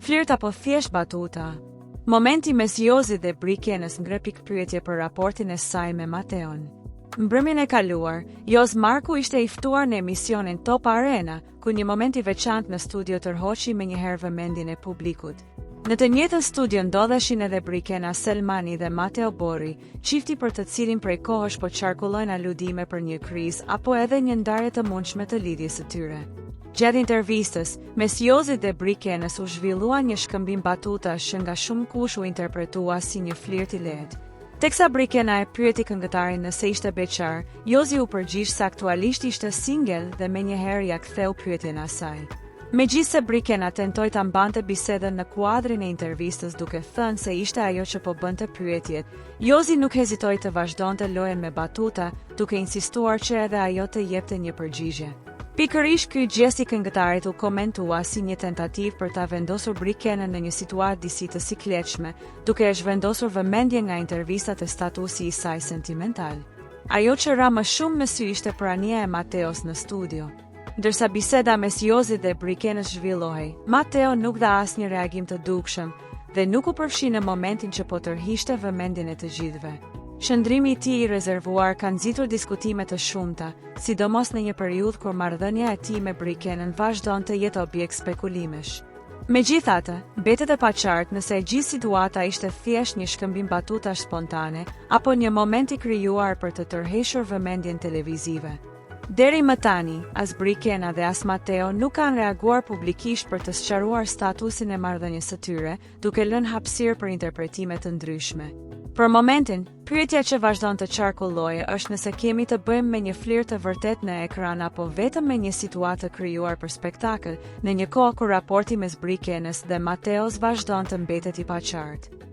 Flirt apo thjesht batuta? Momenti mes Jozit dhe Brikenës ngre pikëpyetje për raportin e saj me Mateon. Mbrëmjen e kaluar, Joz Marku ishte i ftuar në emisionin Top Arena, ku një moment i veçantë në studio tërhoqi menjëherë vëmendjen e publikut. Në të njëjtën studio ndodheshin edhe Brikena Selmani dhe Mateo Borri, çifti për të cilin prej kohësh po qarkullojnë aludime për një krizë apo edhe një ndarje të mundshme të lidhjes së tyre. Gjatë intervistës, mes Jozit dhe Brikenës u zhvillua një shkëmbim batutash që nga shumëkush u interpretua si një flirt i lehtë. Teksa Brikena e pyeti këngëtarin nëse ishte beqar, Jozi u përgjigj se aktualisht ishte single dhe menjëherë ia ktheu pyetjen asaj. Megjithëse Brikena tentoi ta mbante bisedën në kuadrin e intervistës duke thënë se ishte ajo që po bënte pyetjet, Jozi nuk hezitoi të vazhdonte lojën me batuta, duke insistuar që edhe ajo të jepte një përgjigje. Pikërisht ky gjest i këngëtarit u komentua si një tentativë për ta vendosur Brikenën në një situatë disi të sikletshme, duke e zhvendosur vëmendjen nga intervista te statusi i saj sentimental. Ajo që ra më shumë në sy ishte prania e Mateos në studio. Ndërsa biseda mes Jozit dhe Brikenës zhvillohej, Mateo nuk dha asnjë reagim të dukshëm dhe nuk u përfshi në momentin që po tërhiqte vëmendjen e të gjithëve. Qëndrimi i tij i rezervuar ka nxitur diskutime të shumta, sidomos në një periudhë kur marrëdhënia e tij me Brikenën vazhdon të jetë objekt spekulimesh. Megjithatë, mbetet e paqartë nëse e gjithë situata ishte thjesht një shkëmbim batutash spontane apo një moment i krijuar për të tërhequr vëmendjen televizive. Deri më tani, as Brikena dhe as Mateo nuk kanë reaguar publikisht për të sqaruar statusin e marrëdhënies së tyre, duke lënë hapësirë për interpretime të ndryshme. Për momentin, pyetja që vazhdon të qarkullojë është nëse kemi të bëjmë me një flirt të vërtetë në ekran apo vetëm me një situatë të krijuar për spektakël, në një kohë kur raporti mes Brikenës dhe Mateos vazhdon të mbetet i paqartë.